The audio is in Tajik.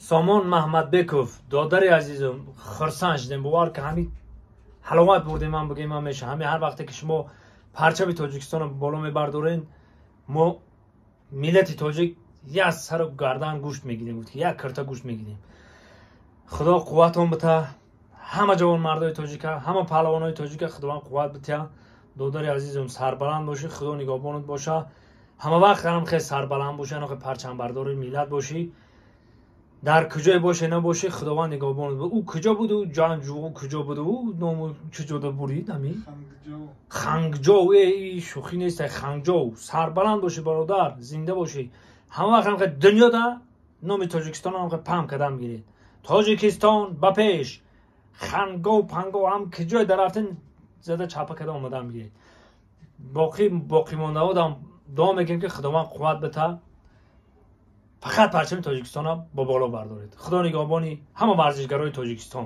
Сомон Маҳмадбеков, додари азизум, хурсанд шудем, бовар ки ҳамин ҳаловат бурдем, ман бигем ман меша. Ҳамин ҳар вақте ки шумо парчами Тоҷикистонро боло мебардорен, мо миллати тоҷик як сару гардан гӯшт мегирем, гуфт, як кирта гӯшт мегирем. Худо қувватон бита, ҳама ҷавонмардои тоҷика, ҳама паҳлавонои тоҷика Худованд қувват битя. Додари азизум, сарбаланд бошӣ, Худо нигаҳбонат боша. Ҳама вақт ҳам хел сарбаланд бошӣ, ана парчамбардори миллат бошӣ. Дар куҷое боше набошӣ, Худованд нигаҳбонат. Ӯ куҷо буд? Ӯ ҷанҷу куҷо буд? Ӯ ному чиҷода бурид? Ами Хангҷоу. Э, шӯхӣ нест, Хангҷоу. Сарбаланд бошӣ, бародар, зинда бошӣ. Ҳама вақт ҳам дунёда номи Тоҷикистон ҳам паҳн кардам гиред. Тоҷикистон ба пеш! Хангоу пангоу ҳам куҷое дарафтен, зада чапа карда омадам гиред. Боқӣ боқимондаодам дуо мекунем, ки Худованд қувват бита, фақат парчами Тоҷикистонро ба боло бардоред. Худо нигаҳбони ҳама варзишгарои Тоҷикистон.